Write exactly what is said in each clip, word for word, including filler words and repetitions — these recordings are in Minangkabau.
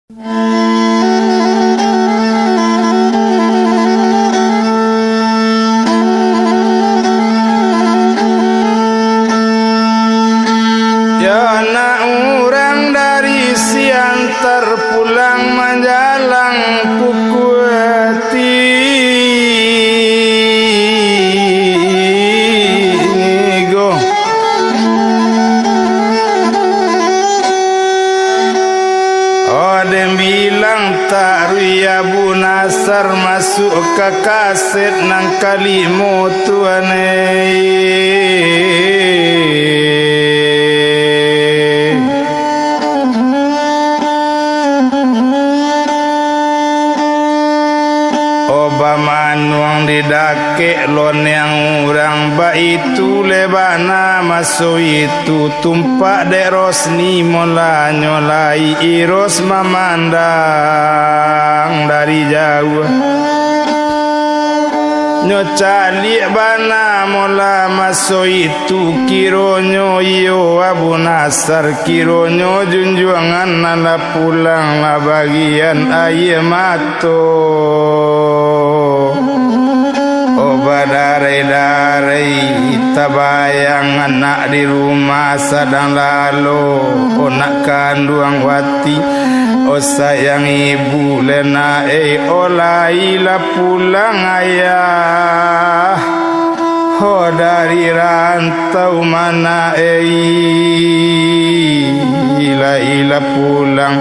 Ya, anak urang dari Siantar pulang manjalang pukua tigo. Odeh bilang taruih Abu Nasar masuak ka kaset nan kalimo tu aneh. O bamanuang di dakek loniang urang, baitu le bana maso itu, tumpak dek Rosni molanyo lai iros mamandang dari jauah. Nyo caliak bana mola maso itu, kironyo iyo Abu Nasar, kironyo junjuangan nan lah pulang lah bagian aia mato. O badarai-darai, tabayang anak di rumah sadang lalo, o nak kanduang wati, o sayang ibu lena, eh, o lai lah pulang ayah. Ho dari rantau mana ei, lai lah pulang.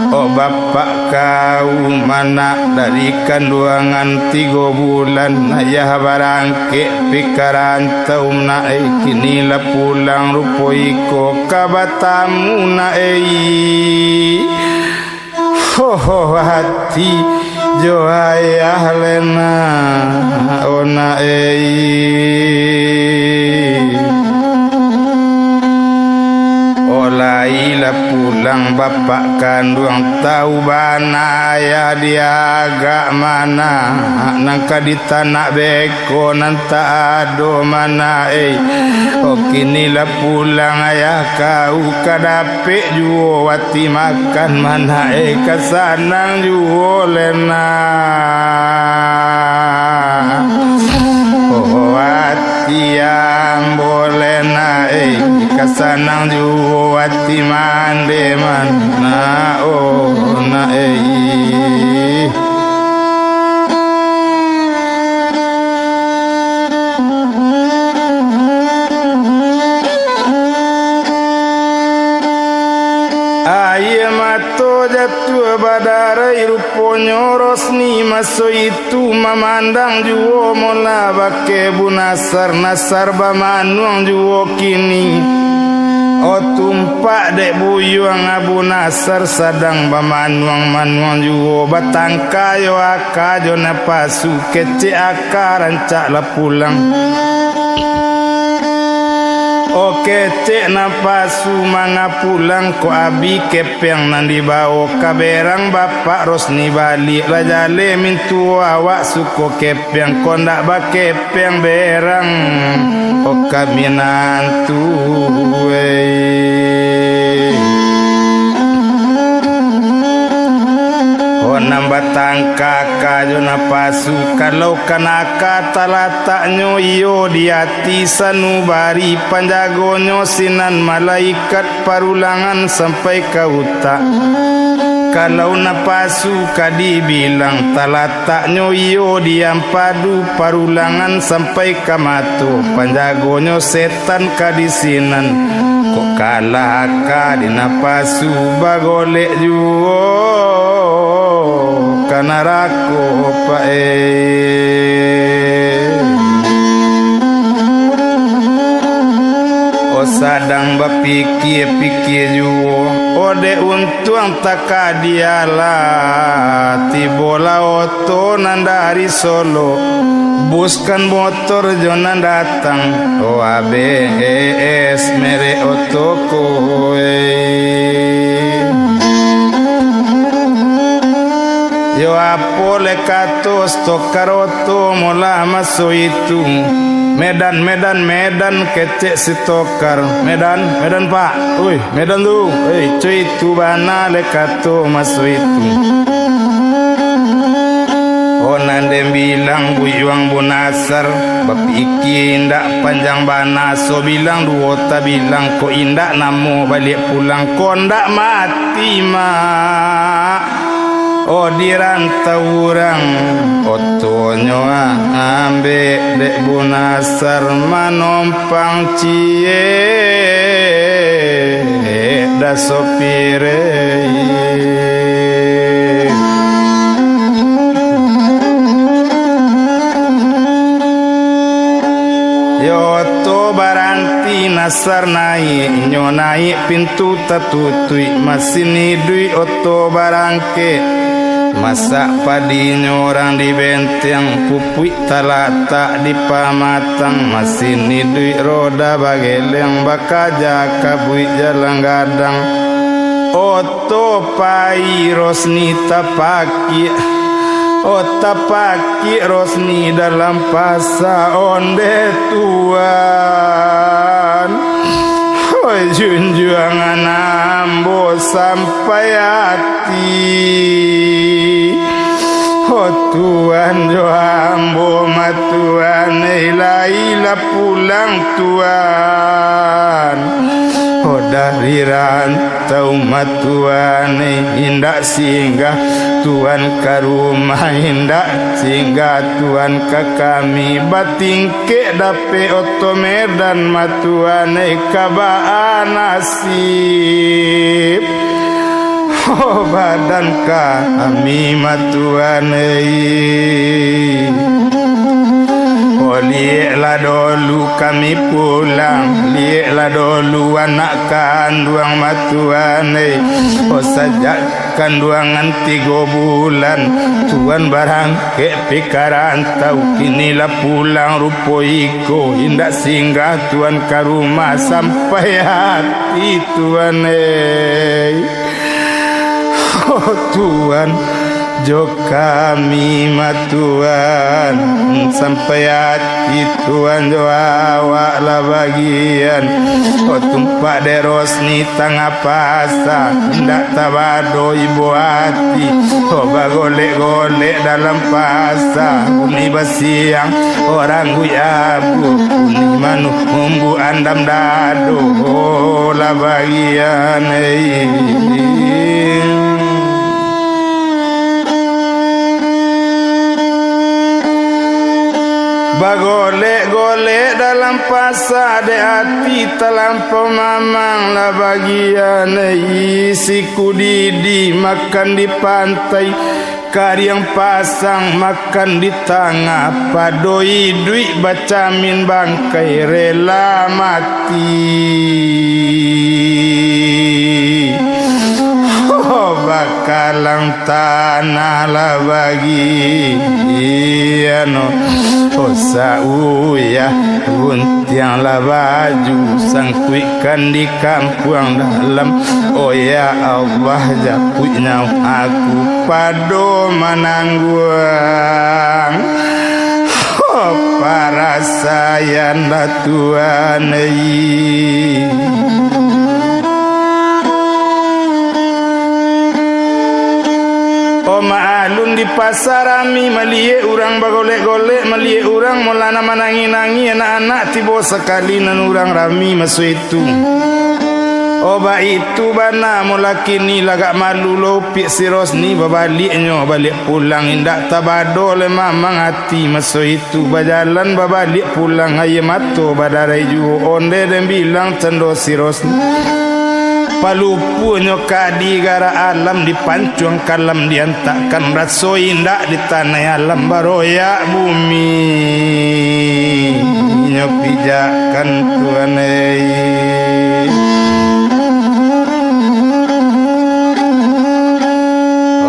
O bapak kau mana dari kanduangan tigo bulan, ayah barangkek pi ka rantau nak ei, kini lah pulang rupo iko ka batamu nak ei. Hoho hati jo ayah lena, ona ei. O lai lah pulang bapak kanduang, tau bana ayah diagak mana, nan ka ditanak beko nan tak ado mana ei. O kini lah pulang ayah kau ka dapek juo wati makan mana ei, ka sanang juo lena. O wati ambo lena ei, ka sanang juo wati mande mana, o na ei. Aia mato jatuah badarai, ruponyo Rosni maso itu mamandang juo mola bakeh Bu Nasar, Nasar bamanuang juo kini. O tumpak dek buyuang Abu Nasar sadang bamanuang-manuang juo, batangka yo aka jo napasu, kecek aka rancak lah pulang. O kecek napasu manga pulang, kok abih kepeang nan dibawo ka berang bapak Rosni baliak lah jaleh mintuo awak suko kepeang, kok ndak bakepeang berang, o ka minantu ei. O nan batangka aka jo napasu, kalau kan aka talataknyo iyo di ati sanubari, panjagonyo sinan malaikat parulangan sampai ka utak. Kalau napasu ka dibilang talataknyo iyo di ampadu, parulangan sampai ka mato, panjagonyo setan ka di sinan. Kok kalah aka di napasu, bagolek juo ka narako, Pak, eh. O sadang bapikia-pikia juo, o dek untuang takadialah, tibolah oto nan dari Solo, bus kan motor jo nan datang, o A B S merek oto ko, eh. Yo apo le kato stokar oto mola maso itu. Medan, Medan, Medan, kecek si Tokar. Medan, Medan, Pak. Oi, Medan tu. Oi, cuy, tu bana le kato maso itu. Oh, nan den bilang buyuang Bunasar, bapikie indak panjang bana, so bilang duo tabilang, kok indak namo baliak pulang, kok ndak mati, Mak. Oh, di rantau urang, otonyo ah, ambek dek Bunasar manompang ciek dah sopir. Yo, oto baranti Nasar naiak, inyo naiak pintu tatutuik, masin iduik oto barangkek. Masak padinyo urang di benteng, pupuik talatak di pamatang, masin iduik roda bageleng, bakaja kabuik jalan gadang. Oto pai Rosni tapakiak, oh tapakiak Rosni dalam pasa, ondeh Tuan. Oi, junjuangan ambo sampai ati. Oh, Tuan jo ambo, ma Tuan, eh, lai lah pulang, Tuan. Oh, dari rantau, ma Tuan, eh, indak singgah Tuan ka rumah, indak singgah Tuan ka kami, bating- kek dapek oto Medan, ma Tuan, eh, ka baa nasib. Oh, badan kami, ma Tuan, eh. Oh, lieklah dolu kami pulang, lieklah dolu anak kanduang, ma Tuan, eh. Oh, sajak kanduangan tigo bulan, Tuan barangkek pi ka rantau, kini lah pulang rupo iko, indak singgah Tuan ka rumah sampai ati, Tuan, eh. Oh, Tuan jo kami, ma Tuan, sampai ati Tuan jo awak lah bagian. Oh, tumpak dek Rosni tangah pasa, indak tabado ibo ati. Oh, bagolek-golek dalam pasa, uni basiang, oh, rangguik abu, uni manumbuk andam dado, oh, lah bagian, eh. Bagolek-golek dalam pasa, dek ati talampau mamang lah bagian, eh, siku didi makan di pantai, kariang pasang makan di tangah, pado iduik bacamin bangkai rela mati. Oh, bakalang tanah lah bagian, oh, sauyah guntiang lah baju, sangkuikkan di kampuang dalam. Oh ya Allah, japuik nyawa aku pado manangguang. Oh, parasaian lah Tuan, eh. Oh, maklum di pasa rami, maliek urang bagolek-golek, maliek urang mulana manangih-nangih, anak-anak tibo sakali nan urang rami maso itu. Oh, baitu bana, mula kini lagak malu lopik si Rosni, babaliaknyo baliak pulang, indak tabado lai mamang ati maso itu. Tu bajalan babaliak pulang, aia mato badarai juo, ondeh den bilang cando si Rosni. Palupuanyo ka digarak alam, dipancuang kalam diantakkan, raso indak di tanai alam, baroyak bumi nyo pijakkan Tuan, eh.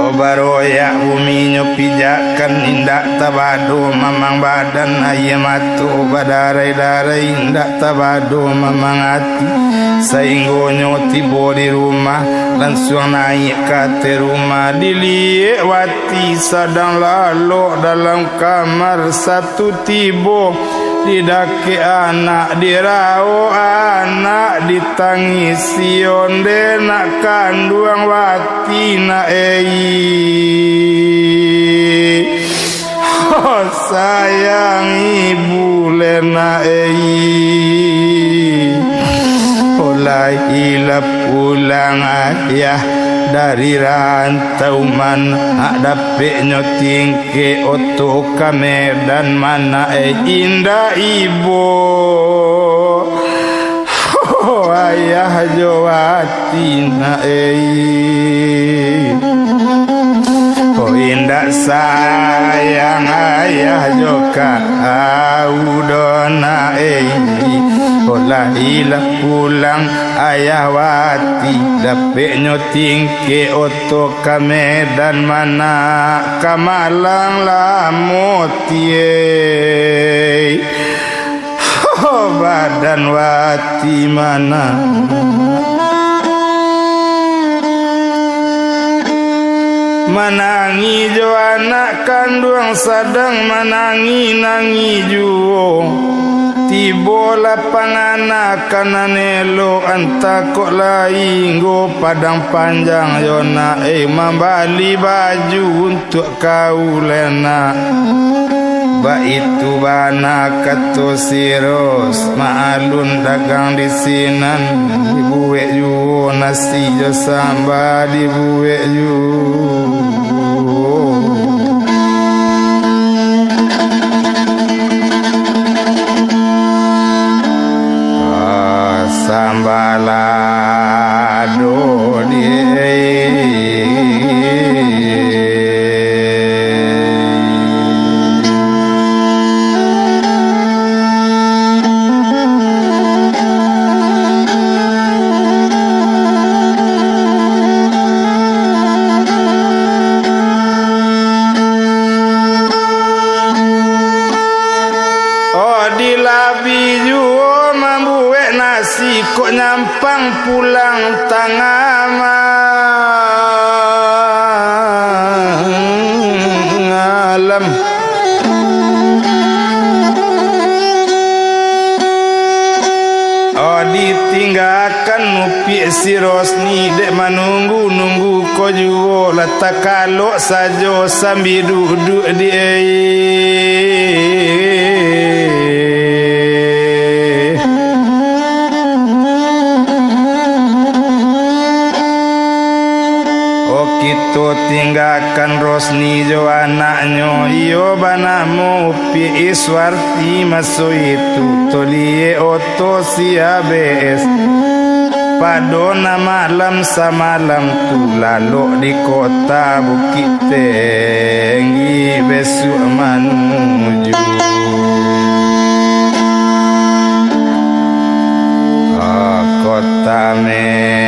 Oh, baroyak bumi nyo pijakkan, indak tabado mamang badan, aia mato badarai-darai, indak tabado mamang ati. Sainggonyo tibo di rumah, lansuang naiak ka ateh rumah, diliek wati sadang lalok dalam kamar, satu tibo Didakek anak, dirawo anak, ditangisi ondeh nak kanduang wati nak ei. Oh, sayang ibu le nak ei. Oh, lahilah pulang ayah dari rantau, manak dapeknyo tingkek oto ka Medan, manak ei, indak ibo. Oh, ayah jo wati nak ei. Oh, indak sayang ayah jo kau doh nak ei. Oh, lahilah pulang ayah wati, dapeknyo tingkek oto ka Medan, manak ka Malang lamo tiei. Ho, badan wati manak. Manangih jo anak kanduang, sadang manangih-nangih juo. Tibolah panganakan nan elok, antah kok lai nggo Padang Panjang yo nak, eh, mambali baju untuak kau le nak. Baitu bana kato si Ros, maklun dagang di sinan, dibuek juo nasi jo samba dibuek juo. Sambalado di. Oh, dilabi juo mambuek nasi, kok nyampang pulang tangah malam. Oh, ditinggakan upiak si Rosni, dek manunggu-nunggu ko juo, lah takalok sajo sambil duduak di. Oh, kito tinggakan Rosni jo anaknyo, iyo banamo Upiak Iswarti, maso itu toliek oto si A B S. Pado nan malam samalam tu lalok di kota Bukittinggi, besuak manuju ka kota Medan.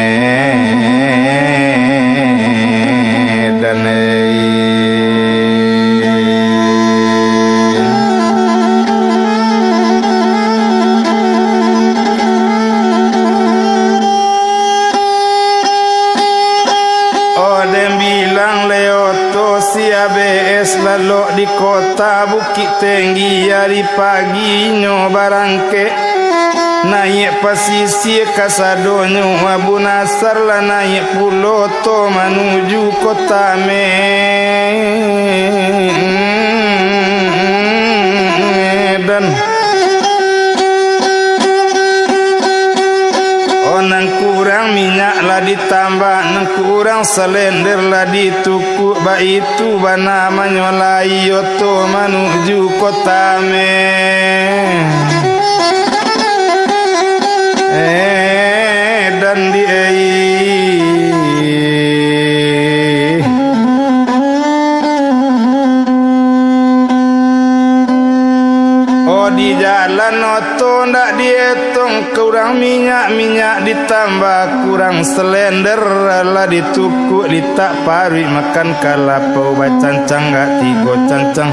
Oh, den bilang le oto si A B S lalok di kota Bukittinggi, ari paginyo barangkek, naiak pasisia kasadonyo, Abu Nasar lah naiak pulo oto manuju kota Medan. Oh, nan kurang minyak lah ditambah, nan kurang salender lah ditukuk, baitu bana manyolai oto manuju kota Medan di. Oh, di jalan oto ndak dietong, kurang minyak, minyak ditambah, kurang salender lah ditukuk, litak paruik makan kalapau, bacancang gak tigo cancang.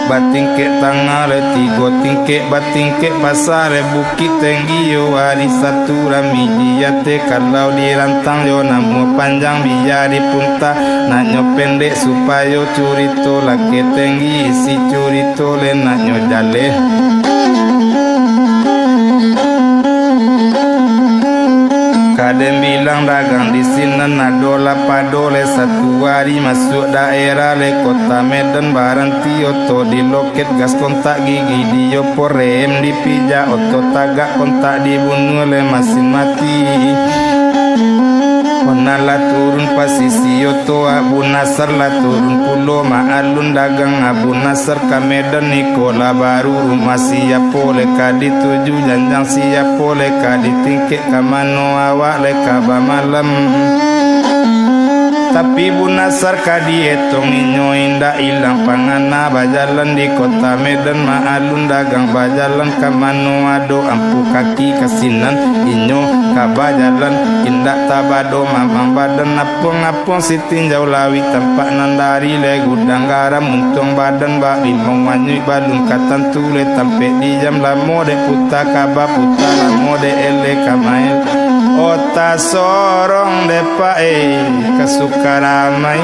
Batingkek tangah lai tigo tingkek, batingkek pasa lai bukik tenggi yo ari Satu Rami di ateh kalau dirantang yo namuah panjang biar dipunta, naknyo pendek supayo curito lakeh tenggi isi curito lai naknyo jaleh. Ka den bilang dagang di sinan ado lah pado lai Satu Rami masuak daerah lai Kota Medan baranti oto di loket gas kontak gigi di opo rem dipijak oto tagak kontak dibunuah lai masin mati. Kona lah turun pasisi oto Abu Nasar lah turun pulo maalun dagang Abu Nasar ka Medan iko lah baru rumah siapo lai ka dituju janjang siapo lai ka ditingkek ka mano awak lai ka bamalam. Tapi Bu Nasar ka dietong inyo indak ilang pangana bajalan di Kota Medan maalun dagang bajalan ka mano ado ampu kaki ka sinan inyo ka bajalan indak tabado mamang badan apuang-apuang sitinjau lawik tampak nan dari lai gudang garam untuang badan bak limau manyuik balun ka tantu lai tampek diam lamo dek puta ka baputa lamo dek eleh ka mael. Ota sorong dek Pak eh ka Sukaramai.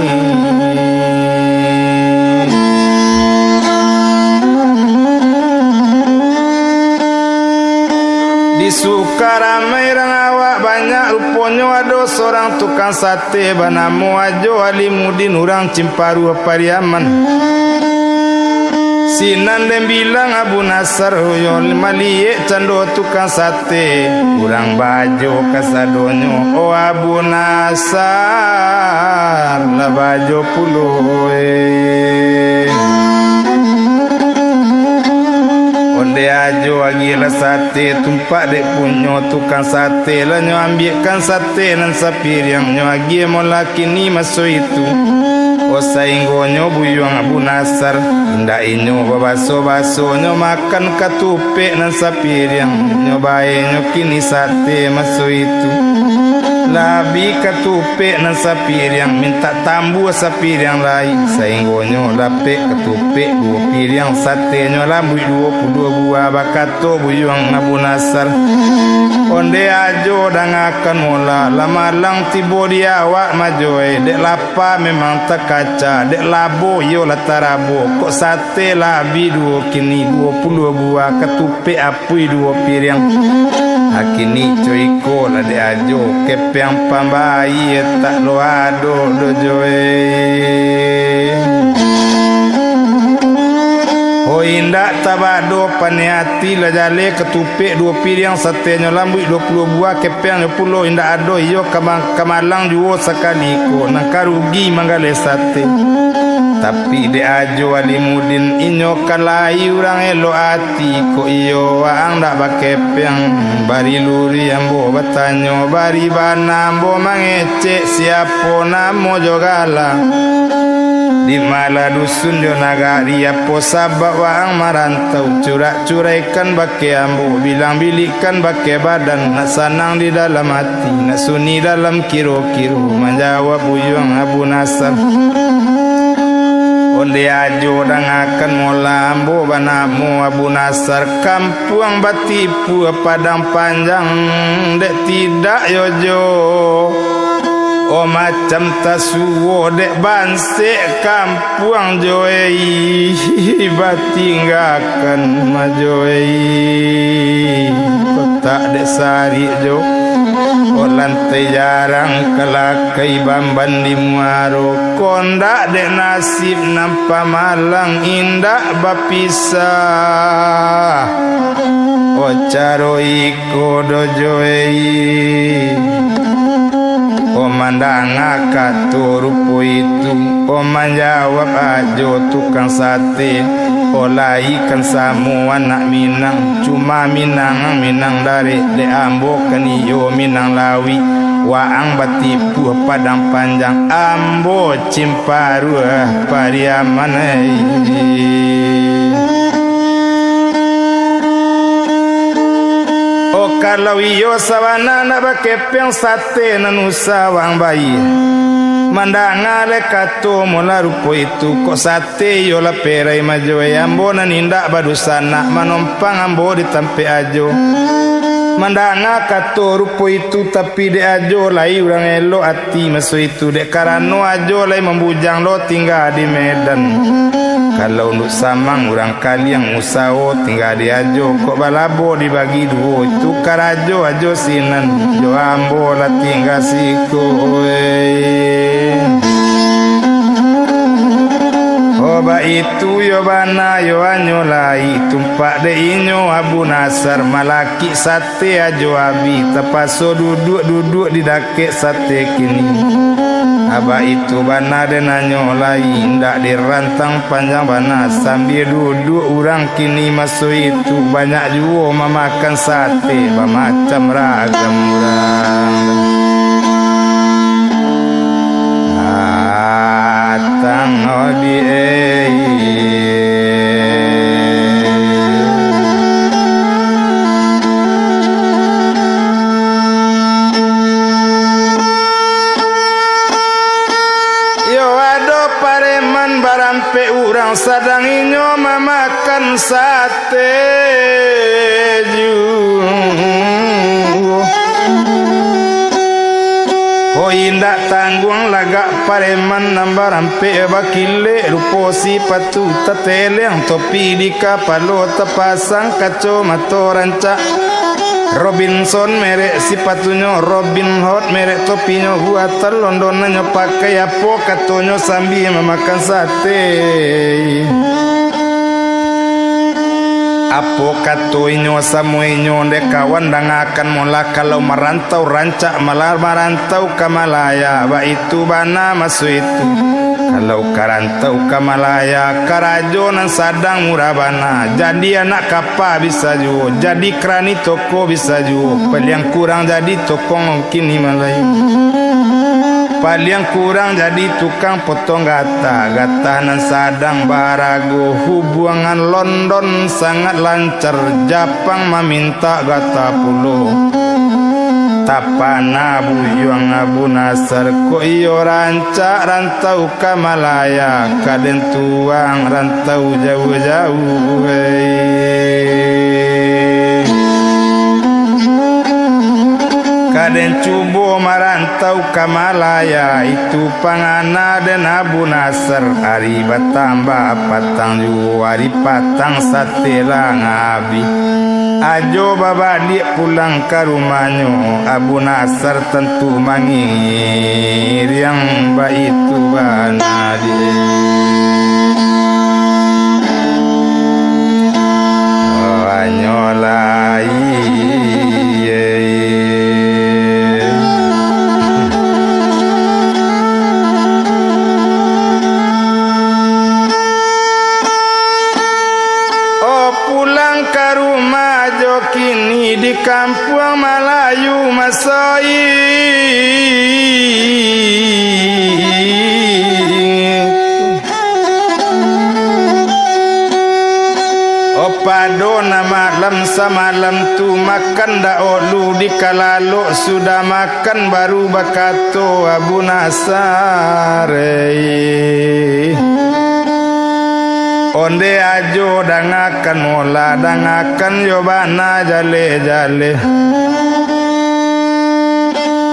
Di Sukaramai rang awak banyak ruponyo ado sorang tukang sate banamo Ajo Alimudin urang Cimparuah Pariaman. Sinan den bilang Abu Nasar yo maliek cando tukang sate urang bajo kasadonyo o Abu Nasar lah bajo pulo eh. Onde Ajo agiah lah sate tumpak dek punyo tukang sate lah nyo ambiakkan sate nan sapiriang nyo agiah molah kini maso itu. O sainggonyo buyuang Abu Nasar indak inyo babaso-baso nyo makan katupek nan sapiriang nyo bae nyo kini sate maso itu. Labi katupek nan sapiriang mintak tambuah sapiriang lai sainggonyo dapek katupek duo piriang satenyo lambuik duo puluah buah bakato buyuang Abu Nasar. Onde Ajo dangakan molah lah malang tibo di awak majoe dek lapa memang takaca dek labo iyo lah tarabo kok sate labi duo kini duo puluah buah katupek apo Pui duo piriang. Akini co iko lah dek Ajo, kepeang pambayie tak lo ado dojoe. Ho indak tabado paneh ati lah jaleh katupek duo piriang satenyo lambuik duo puluah buah kepeangnyo pulo indak ado iyo kama-, kamalang juo sakali ko nan ka rugi manggaleh sate. Tapi dek Ajo Alimudin inyo ka lai urang elok ati. Kok iyo waang dak bakepeng, bari luri ambo batanyo, bari bana ambo mangecek, siapo namo jo gala? Di ma lah dusun jo nagari, apo sabab waang marantau? Curak-curaikan bakeh ambo, bilang-bilikkan bakeh badan, nak sanang di dalam ati, nak sunyi dalam kiro-kiro, manjawab buyuang Abu Nasar. Onde Ajo dangakan molah ambo banamo Abu Nasar, kampuang Batipua Padang Panjang, dek tidak yo jo. Oh macam tasuo dek bansek kampuang jo ei, batinggakan majo ei. Kotak dek sarik jo, oh lantai jarang kalak Kai bamban di muaro, kondak dek nasib nan pamalang indak bapisah. O caro iko dojoei. O mandanga kato rupo itu, o manjawab Ajo tukang sate, o lai kan samo anak Minang, cuma Minang, Minang darek, dek ambo kan iyo Minang lawik. Waang batipuah Padang Panjang, ambo Cimparuah Pariaman ai. Oh, kalau iyo sabana nak bakepeng sate nan usah waang bayie. Mandanga lai kato mula rupo itu, kok sate iyo lah perai majo e, ambo nan indak badosa nak manompang ambo di tampek ajo. Mandanga kato rupo itu, tapi dek ajo lai urang elok ati maso itu, dek karano ajo lai mambujang lo tingga di Medan. Kalau Unduk Samang urang Kaliang usaho tingga di ajo, kok balabo dibagi duo, itu karajo ajo sinan, jo ambo lah tingga siko, weh. Oh, baitu yo bana yo anyo lai, tumpak dek inyo Abu Nasar, malakik sate ajo abih, tapaso duduak-duduak di dakek sate kini. Abah itu bana den anyo lai, indak dirantang panjang bana, sambia duduak urang kini maso itu, banyak juo mamakan sate bamacam ragam urang. Atang odi ei. Yo ado pareman barampek urang, sadang inyo mamakan sate juo. Oh, indak tangguang lagak pareman nan barampek bakilek, rupo sipatu tateleng, topi di kapalo tapasang, kacomato rancak. Robinson merek sipatunyo, Robin Hood merek topinyo, buatan London nan nyo pakai, apo katonyo sambia mamakan sate. Apo kato inyo samo inyo, dek kawan, dangakan molah, kalau marantau rancak malah marantau ka Malaya, baitu bana maso itu. Kalau ka rantau ka Malaya, karajo nan sadang murah bana, jadi anak kapa bisa juo, jadi karani toko bisa juo, paliang kurang jadi tokong kini Malaya. Paliang kurang jadi tukang potong gatah, gatah nan sadang barago, hubuangan London sangat lancar, Japang mamintak gatah pulo. Tapana buyuang Abu Nasar, kok iyo rancak rantau ka Malaya, ka den tuang rantau jauah-jauah, weh. Ka den cubo marantau ka Malaya, itu pangana den Abu Nasar. Ari batambah patang juo, ari patang sate lah abih. Ajo babaliak pulang ka rumahnyo, Abu Nasar tantu mangiriang baitu bana di. Hanyolah iye. Oh, pulang ka rumah jo kini di kampuang Malayu masoi. Oh, pado nan malam samalam tu makan dahulu, di kalalok sudah makan baru bakato Abu Nasar, eh. Onde ajo dangakan molah, dangakan yo bana jaleh-jaleh.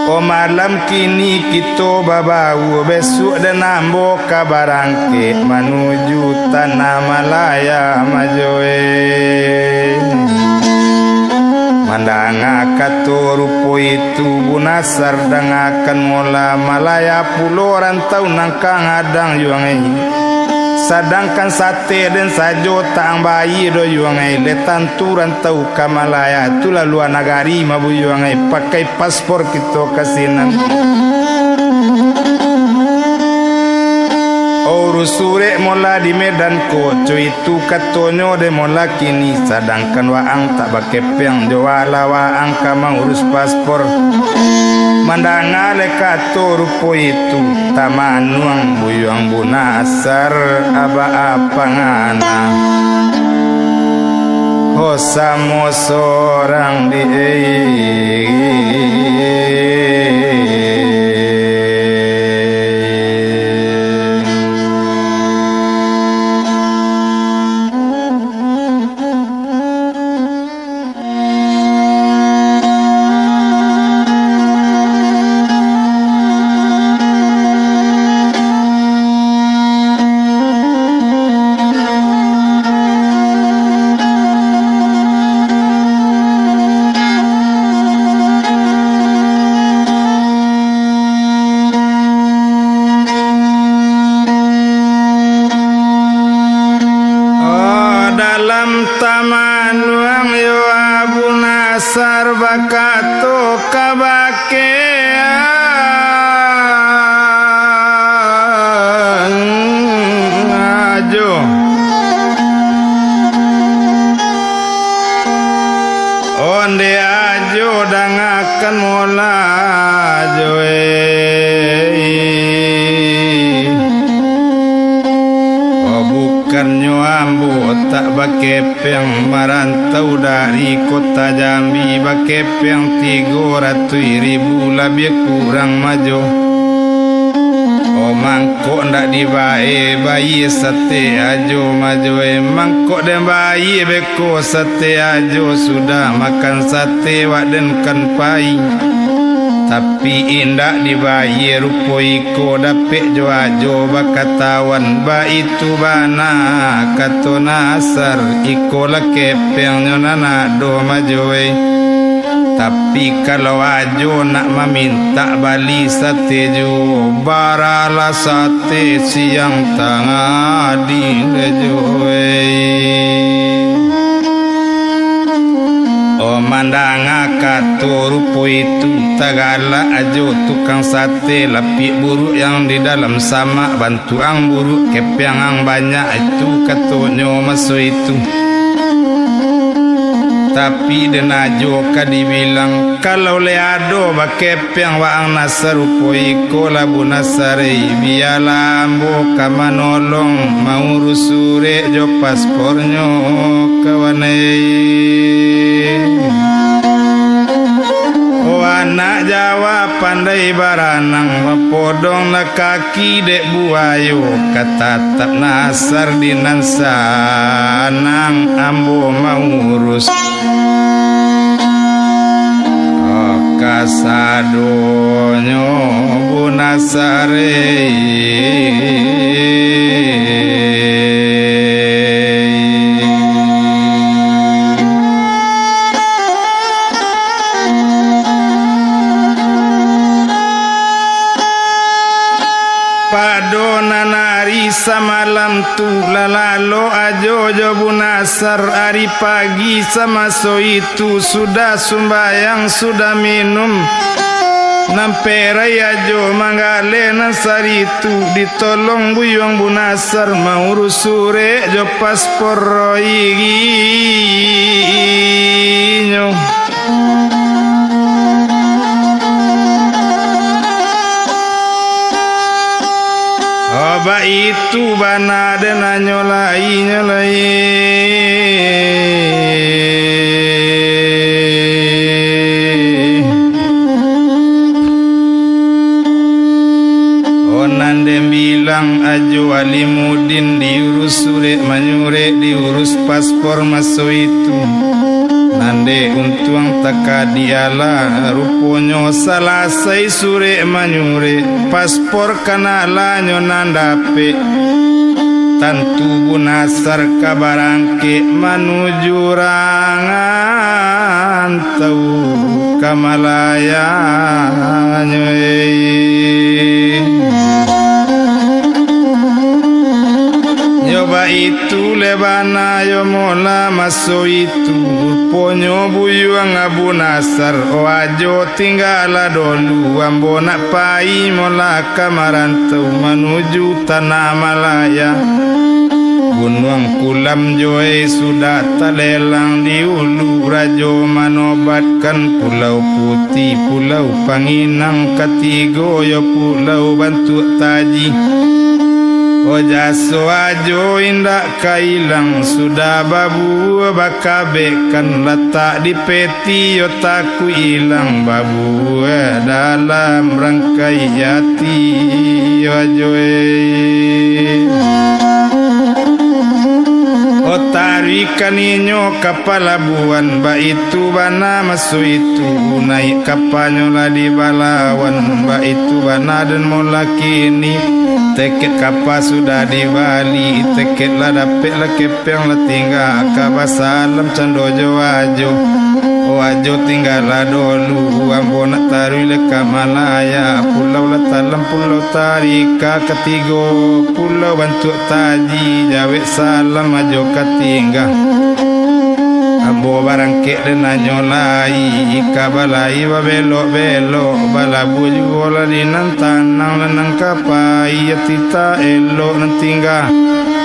Oh, malam kini kito babaua, besuak den ambo ka barangkek manuju tanah Malaya majo, eh. Mandanga kato rupo itu, Abu Nasar dangakan molah, Malaya pulo rantau nan ka gadang yuang, eh. Sadangkan sate den sajo taang baia do yuang, eh, lai tantu rantau ka Malaya tu lah lua nagari mah buyuang, eh, pakai paspor kito ka sinan. Oh, urus surek molah di Medan ko, co itu katonyo dek molah kini, sadangkan waang tak bakepeng jo alah waang ka maurus paspor. Mandanga lai kato rupo itu, tamanuang buyuang Abu Nasar, aba apangana. Ho samo sorang di, eh. Kan mola jo, eh. Oh, bukannyo ambo tak bakepeng, marantau dari kota Jambi, bakepeng tigo ratuih ribu labiah kurang majo. Oh, mangkok ndak dibayie, bayie sate ajo majo, eh. Mangkok den bayie beko, sate ajo, sudah makan sate wak den kan pai. Tapi indak dibayie, rupo iko dapek jo ajo bakatawan, baitu bana kato Nasar, iko lah kepengnyo nan ado majo, eh. Tapi kalau ajo nak mamintak bali sate juo, baralah sate siang tangah di lejo, eh. Oh, mandanga kato rupo itu, tagalak ajo tukang sate, lapiak buruak yang di dalam samak, bantuang buruak, kepengang banyak, itu katonyo maso itu. Tapi den ajo ka dibilang, kalau le ado bakepeng waang Nasar, rupo iko lah Bu Nasar, eh, bialah ambo ka manolong, maurus surek jo paspornyo, kawan, eh. Oh, anak Jawa pandai baranang, bapodong nak kaki dek buayo, ka tatap Nasar di nan sanang ambo maurus. Kasadonyo Bu Nasar, eh. Pado nan ari samalam tu, lah lalok ajo jo Bu Nasar, ari pagi samaso itu, sudah sumbayang, sudah minum, nan perai ajo manggaleh nan saritu, ditolong buyuang Bu Nasar, maurus surek jo paspor roiginyo. Oh, baitu bana den, nyo lai, nyo lai. Oh, nan den bilang ajo Alimudin, diurus surek manyurek, diurus paspor maso itu. Nan dek untuang takadiah lah, ruponyo salasai surek manyurek, paspor kanaklah nyo nan dapek. Tantu Bu Nasar ka barangkek manuju rantau ka Malaya nyo, eh. Nyo baitu le bana yo mola maso itu, ruponyo buyuang Abu Nasar, oh, ajo tinggalah dolu, ambo nak pai mola ka marantau manuju Tanah Malaya. Gunuang Kulam jo, eh, sudah talelang di ulu, rajo manobatkan Pulau Putih, Pulau Panginang, katigo yo Pulau Bantuak Taji. Oh, jaso ajo indak ka ilang, sudah babua bakabekkan, latak di peti yo takuik ilang, babua dalam rangkai ati yo ajo, eh. Oh, taruihkan inyo ka palabuahan, baitu bana maso itu, naiak kapanyo lah dibalawan, baitu bana den mola kini. Teket kapa sudah dibali, teket lah dapek, lah kepeng lah tingga, ka basalam cando jo ajo. Oh, ajo tinggalah dolu, ambo nak taruih lai ka Malaya, pulau lah talam, Pulau Tarika, katigo Pulau Bantuak Taji, jawek salam ajo ka tingga. Ambo barangkek den nyo lai, ka balai babelok-belok, balabuah juo lah di nan tanang, nan ka pai ati tak elok nan tingga.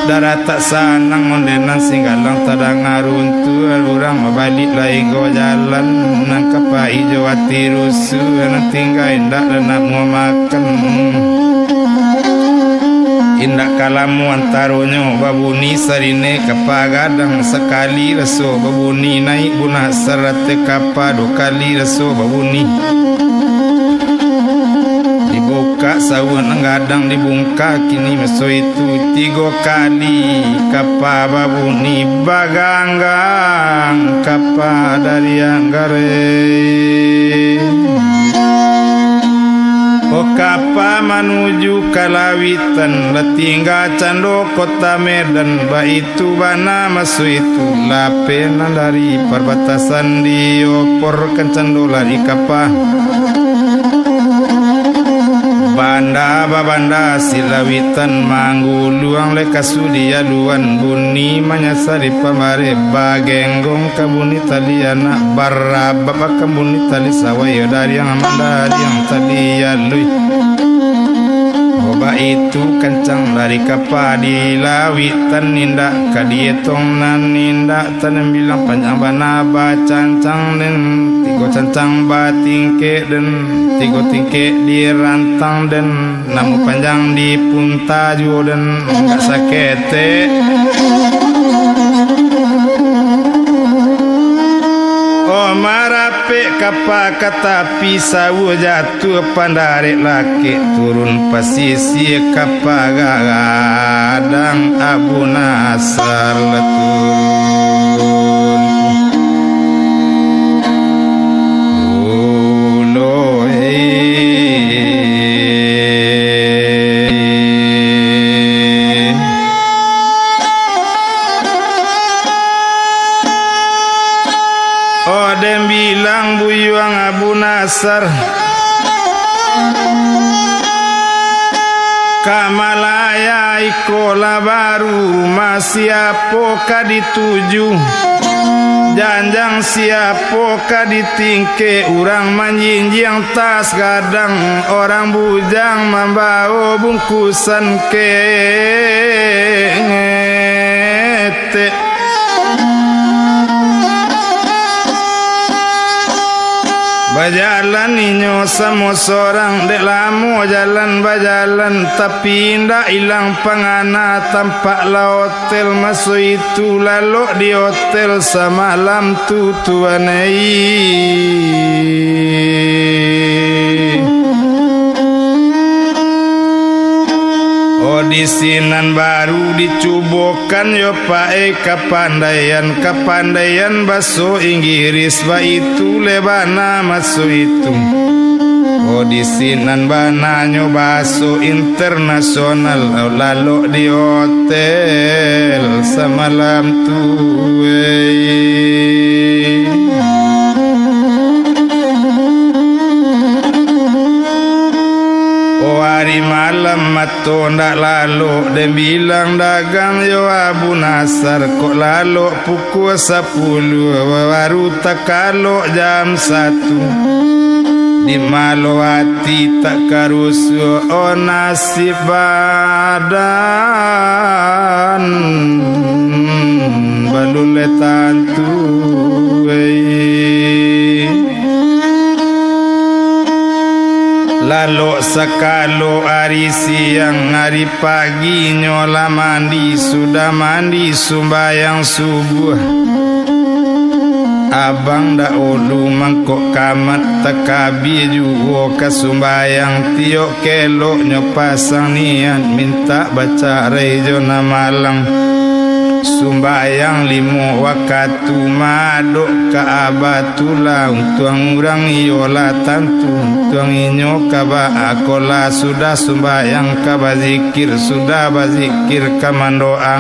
Daratak sanang ondeh nan singgalang tadanga runtuah, urang babaliak lai go jalan, nan ka pai jo ati rusuah, nan tingga indak lah nak muah makan. Indak ka lamo antaronyo babuni sarine kapa gadang, sakali raso babuni naik bunasar, ateh kapa duo kali raso babuni. Dibukak sauah nan gadang, dibungka kini maso itu tigo kali, kapa babuni baganggang, kapa dari anggare. Oh, kapa manuju ka lawitan, lah tingga cando kota Medan, baitu bana maso itu, lapeh nan dari parbatasan dioporkan cando lari kapa. Banda babanda si lawitan, mangguluang lai kasu di aluan, bunyi manyasari pamareh, bagenggong ka bunyi tali anak, barabab ka bunyi tali sawai, dariang mandariang tali alui. Oh, baitu kancang lari kapa di lawitan, indak ka dietong nan indak tanem bilang, panjang bana bacancang den, tigo cancang batingkek den, tigo tingkek dirantang den, namo panjang dipunta juo den, indak saketek. Oh, marapek kapa ka tapi, sauah jatuah pandarek lakek, turun pasisia kapa gadang Abu Nasar letun. Ulo, eh. Oh, den bilang buyuang Abu Nasar, ka Malaya iko lah baru, rumah siapo ka dituju, janjang siapo ka ditingkek, urang manjinjiang tas gadang, orang bujang mambawo bungkusan ketek. Bajalan inyo samo sorang, dek lamo jalan bajalan, tapi indak ilang pangana tampak lah hotel maso itu, lalok di hotel samalam tu tuan ai. Oh, di sinan baru dicubokan yo pakai kapandaian, kapandaian baso Inggirih, baitu le bana maso itu. Oh, di sinan bananyo baso internasional, lalok di hotel samalam tu, wei. Oh, ari malam mato ndak lalok, den bilang dagang yo Abu Nasar, kok lalok pukua sapuluah, baru takalok jam satu. Di malo ati tak karusuah, oh nasib badan, balun le tantu, wei. Lalok sakalo ari siang, ari paginyo lah mandi, sudah mandi sumbayang subuah. Abang dahulu mangkok kamat, takabia juo ka sumbayang, tiok keloknyo pasang niat, mintak bacarai jo nan malang. Sumbayang limo wakatu, madok ka abah tu lah untuang urang, iyolah tantu untuang inyo ka baa ko lah. Sudah sumbayang ka bazikir, sudah bazikir ka mandoa,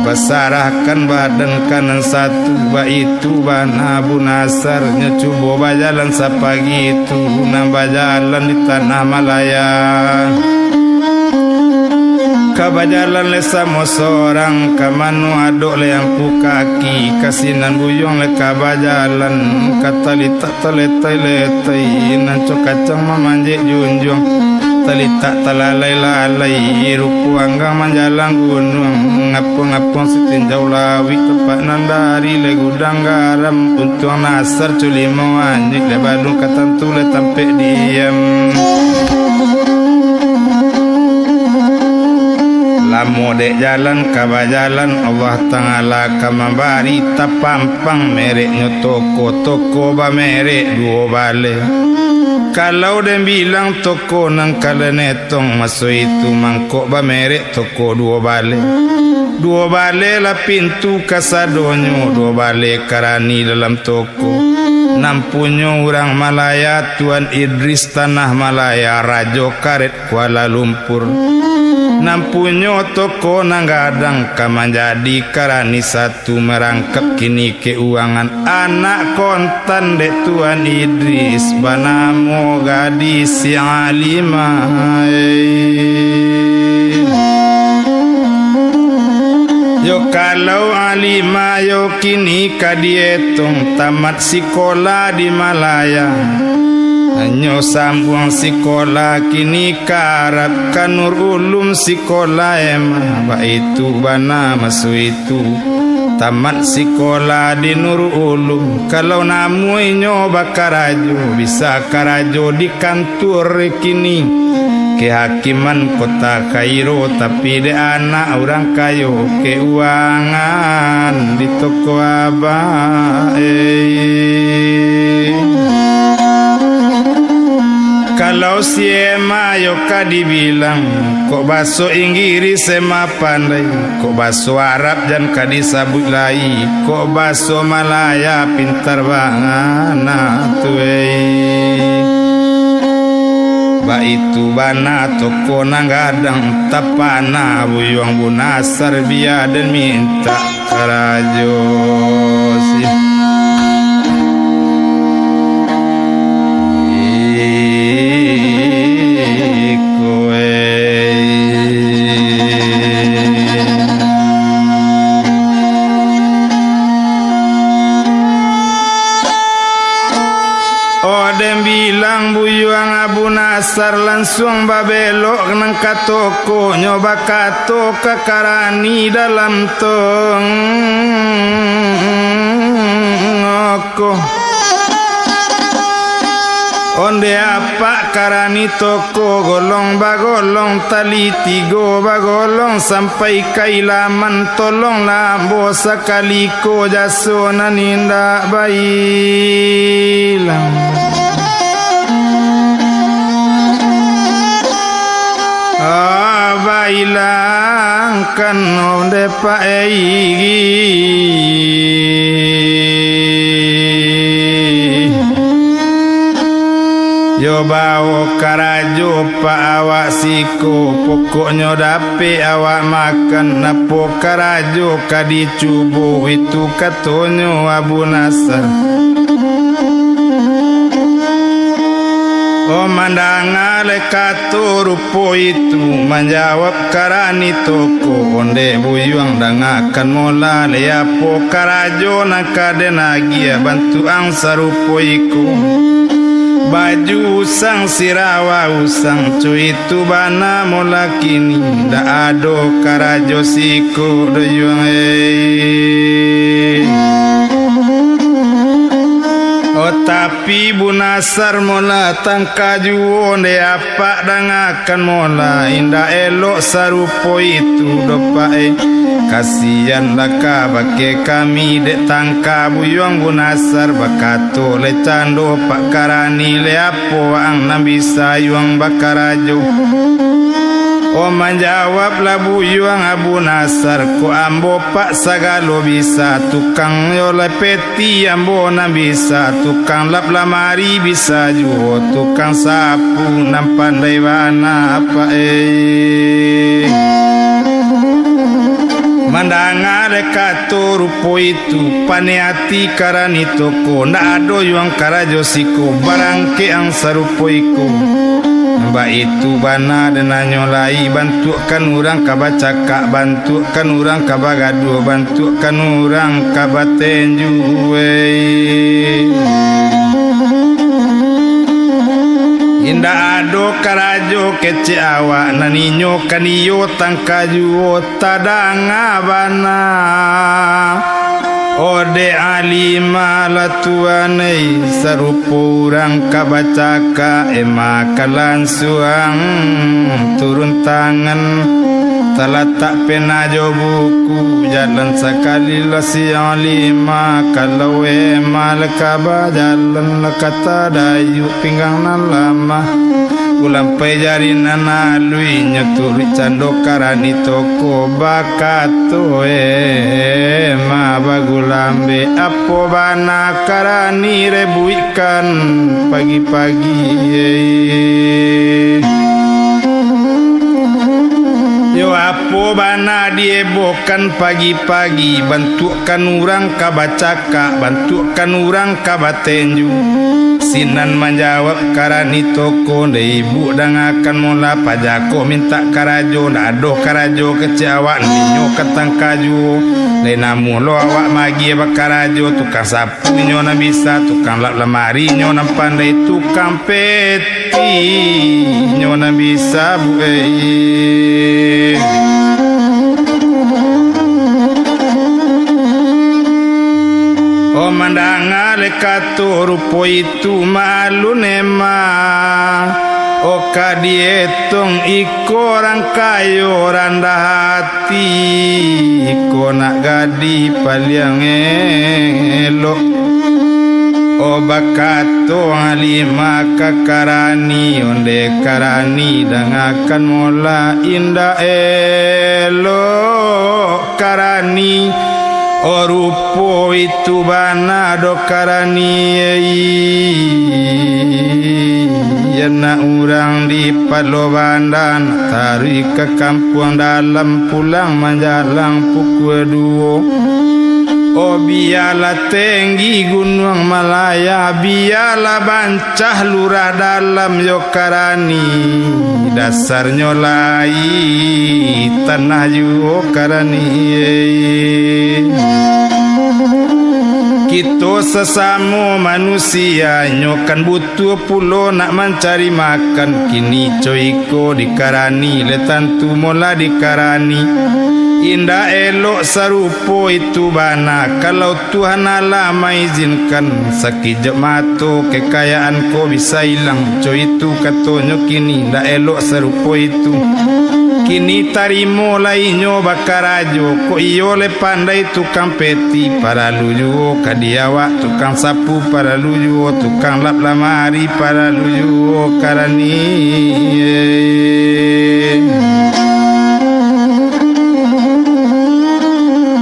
basarahkan badan ka nan satu, baitu bana Abu Nasar. Nyo cubo bajalan sapagi tu, nan bajalan di tanah Malaya. Ka bajalan le samo sorang, ka mano adok le ampu kaki, ka sinan buyuang le ka bajalan, ka tali tak taletai-letai, nan cok kacang mamanjek junjuang. Talitak talalai-lalai, rupo anggang manjalang gunuang, ngapung-ngapung sitinjau lawik, tampak nan dari lai gudang garam, untuang nasar culimo anyuik, lai balun ka tantu lai tampek diam. Lamo dek jalan ka bajalan, Allah Ta'ala ka mambari tapampang, mereknyo toko, toko bamerek duo baleh. Kalau den bilang toko nan ka den etong maso itu mangkok bamerek toko duo baleh. Duo baleh lah pintu kasadonyo, duo baleh karani dalam toko. Nan punyo urang Malaya, Tuan Idris Tanah Malaya, Rajo Karet Kuala Lumpur. Nan punyo toko nan gadang ka manjadi karani satu, marangkap kini keuangan. Anak kontan dek Tuan Idris, banamo gadis si Alimah. Yo, kalau Alimah yo kini ka dietong tamat sikolah di Malaya. Hanyo sambuang sikolah kini ka Arab, ka Nurul Ulum sikolah emah, baitu bana maso itu. Tamat sikolah di Nurul Ulum, kalau namuah inyo bakarajo, bisa karajo di kantua kini. Kehakiman Kota Kairo, tapi dek anak urang kayo, keuangan di toko abah, eh. Kalau si Ema yo ka dibilang, kok baso Inggirih Ema pandai, kok baso Arab jan ka disabuik lai, kok baso Malaya pintar bana tu, eh. Baitu bana toko nan gadang, tapana buyuang bunasar, bia den mintak karajo si. Iko, eh. Oh, den bilang buyuang Abu Nasar lansuang babelok nan ka tokonyo, bakato ka karani dalam tongoko. Onde apak karani toko, golong bagolong, tali tigo bagolong, sampai ka ilaman, tolonglah ambo sakali ko jaso nan indak bailang. Ah, bailangkan onde Pak Ei. Yo bao karajo Pak awak siko, pokoknyo dapek awak makan, apo karajo ka dicubo, itu katonyo Abu Nasar. Oh, mandanga lai kato rupo itu, manjawab karani toko, onde buyuang, dangakan molah lai, apo karajo nan ka den agiah, bantuak ang sarupo iko. Baju usang, sirawa usang, cuit tu bana molah kini, ndak ado karajo siko doh yuang, eh. Oh, tapi Bu Nasar molah tangka juo, nde apak dangakan molah, indak elok sarupo itu doh, Pak, eh. Kasian lah kabake kami, dek tangka buyuang Bu Nasar, bakato lai cando Pak karani, lai apo ang nan bisa yuang bakarajo? Oh, manjawablah buyuang Abu Nasar, kok ambo Pak sagalo bisa, tukang yo lai peti ambo nan bisa, tukang lap lamari bisa juo, tukang sapu nan pandai bana, Pak, eh. Mandanga dek kato rupo itu, paneh ati karani toko, ndak ado yuang karajo siko, barangkek ang sarupo iko. Baitu bana den nanyo lai, bantuakkan urang ka bacakak, bantuakkan urang ka bagaduah, bantuakkan urang ka batenju, weh. Indak ado karajo kecek awak, nan inyo kan iyo tangka juo, tadanga bana. Odeh Alimah lah tuan ei, sarupo urang ka bacakak, ema ka lansuang turun tangan. Talatak pena jo buku, jalan sakali lah si Alimah, kalau ema lah ka bajalan lah ka tadayuak pinggang nan lamah. Ulampai jari nan aluih, nyo turuik cando karani toko, bakato ema bagulambek, apo bana karani rebuikkan pagi-pagi. Yo, apo bana diebohkan pagi-pagi, bantuakkan urang ka bacakak, bantuakkan urang ka batenju. Sinan manjawab karani toko, "Ndeh ibuk, dangakan mola, paja ko mintak karajo, ndak ado karajo kecek awak, ninyo ka tangka juo. Lai namuah lo awak magiah bakarajo, tukang sapu inyo nan bisa, tukang lap lamari inyo nan pandai, tukang peti inyo nan bisa, Bu ei." Oh, mandanga le kato rupo itu, maalun ema. Oh, ka dietong iko urang kayo randah ati, iko nak gadih paliang elok. Oh, bakato Halimah ka karani, ondeh karani, dangakan mola, indak elok karani. Oh, rupo itu bana doh karani, ei. Anak urang di Palo Banda, taruih ka kampuang dalam, pulang manjalang pukua duo. Oh, bialah tenggi Gunuang Malaya, bialah ban- cah lurah dalam yo karani, dasarnyo lai tanah juo karani. Kito sasamo manusia nyo kan butuh pulo nak mancari makan, kini co iko dikarani, le tantu mola dikarani. Indak elok sarupo itu bana, kalau Tuhan Allah maizinkan, sakijok mato kekayaan ko bisa ilang. Co itu katonyo kini, ndak elok sarupo itu. Kini tarimo lai nyo bakarajo, kok iyo le pandai tukang peti, paralu juo ka di awak tukang sapu, paralu juo tukang lap lamari, paralu juo karani.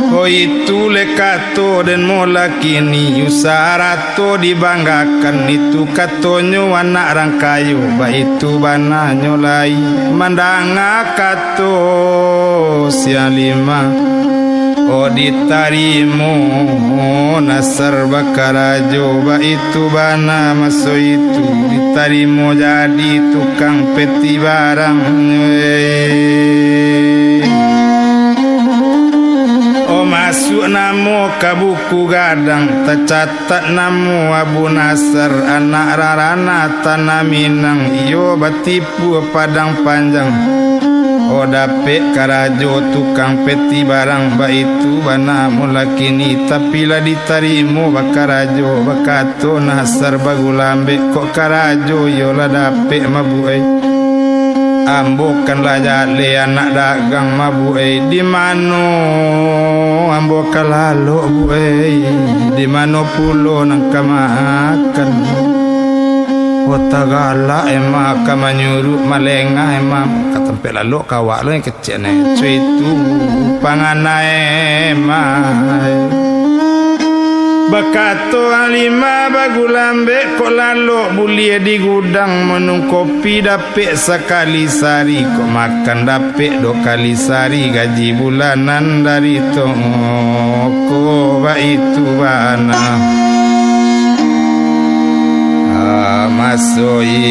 Ko itu le ka to den mola kini, usaha arato dibanggakan, itu katonyo anak rang kayo, baitu bananyo lai mandanga kato si Halimah. Oh, ditarimo Nasar bakarajo, baitu bana maso itu, ditarimo jadi tukang peti barang. Oh, masuak namo ka buku gadang, tacatat namo Abu Nasar, anak rarana Tanah Minang, iyo batipu Padang Panjang. Oh, dapek karajo tukang peti barang, baitu bana mula kini, tapi lah ditarimo bakarajo, bakato Nasar bagulambek, kok karajo iyo lah dapek, mabuai. Ambo kan lah jaleh anak dagang, mabuai, di mano ambo ka lalok, buai? Di mano pulo nan ka makan? Kota galak ema ka manyuruak, malengah ema ka tampek lalok, ka awak lo yang kecek ne. Co itu panganai ema. Bakato Halimah bagulambek, kok lalok buliah di gudang, minum kopi dapek sakali sari, kok makan dapek duo kali sari, gaji bulanan dari toko, baitu bana. Ah, maso itu,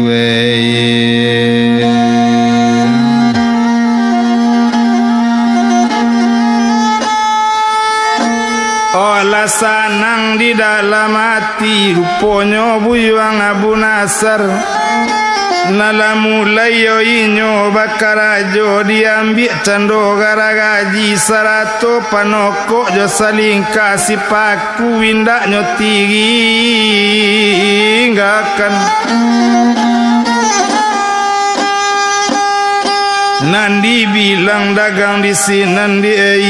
eh. Oh, lah sanang di dalam ati. Ti ruponyo buyuang Abu Nasar, nan lah mulai yo inyo bakarajo, diambiak cando garagaji, sarato panokok jo salingka sipaku, indaknyo tinggakan. Nan dibilang dagang di sinan di ai.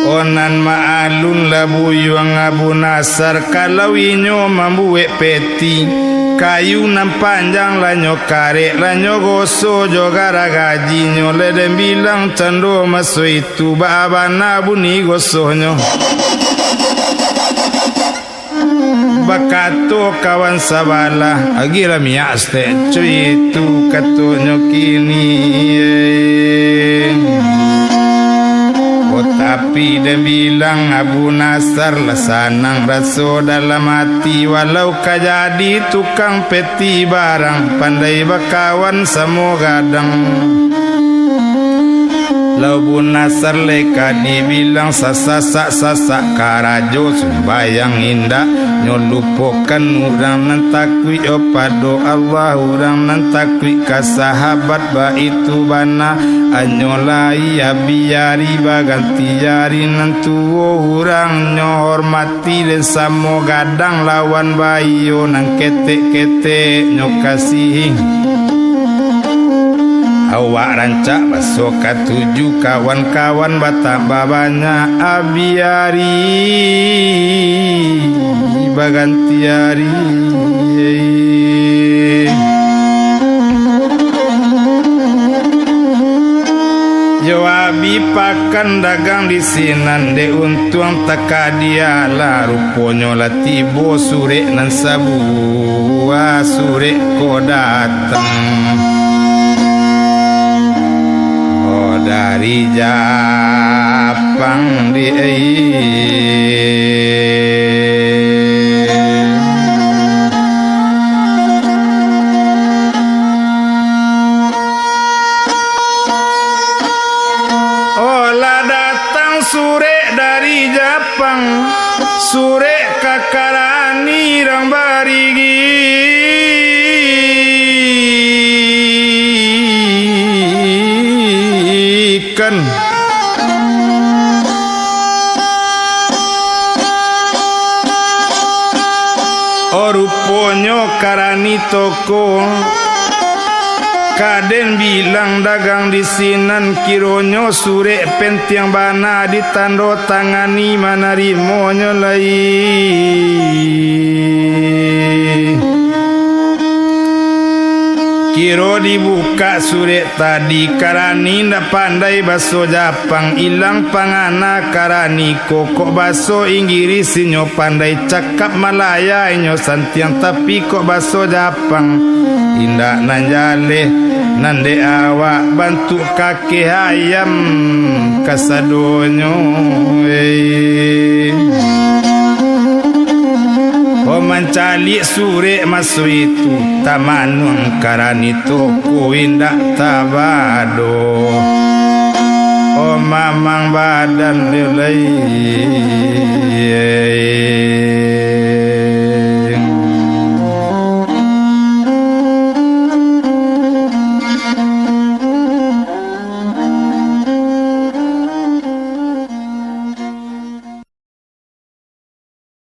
Oh, nan maalun lah buyuang Abu Nasar, kalau inyo mambuek peti, kayu nan panjang lah nyo karek, lah nyo goso jo garagajinyo, lah den bilang cando maso itu, baa bana bunyi gosonyo. Bakato kawan sabalah, "Agiahlah minyak saketek, cuy, itu," katonyo kini. Oh, tapi den bilang Abu Nasar lah sanang raso dalam ati, walau ka jadi tukang peti barang, pandai bakawan samo gadang. Lah Abu Nasar lai ka dibilang sasasak-sasak, karajo sumbayang indak, nyo lupokan urang nan takuik, oh, pado Allah, urang nan takuik ka sahabat, baitu bana, anyo lai abiari baganti ari nan tuo, urang nyo hormat. Ti den samo gadang lawan baiyo nan ketek-ketek nyo kasihi. Awak rancak baso katuju, kawan-kawan batambah banyak, abiari baganti ari. Yo abi pakan dagang di sinan, dek untuang takadialah, ruponyo lah tibo surek nan sabuah, surek ko datang, oh, dari Japang di ai. Oh, lah datang surek dari Japang, surek ka karani rang barigikan. Oh, ruponyo karani toko. Ka den bilang dagang di sinan, kironyo surek pentiang bana, ditando tangani manarimonyo lai. Kiro dibukak surek tadi, karani ndak pandai baso Japang, ilang pangana karani ko, kok baso Inggirih inyo pandai, cakap Malaya inyo santiang, tapi kok baso Japang indak nan jaleh, nan dek awak bantuak kakeh ayam kasadonyo. Eh. Oh, mancaliak surek maso itu, tamanuang karani toko indak tabado. Oh, mamang badan lai.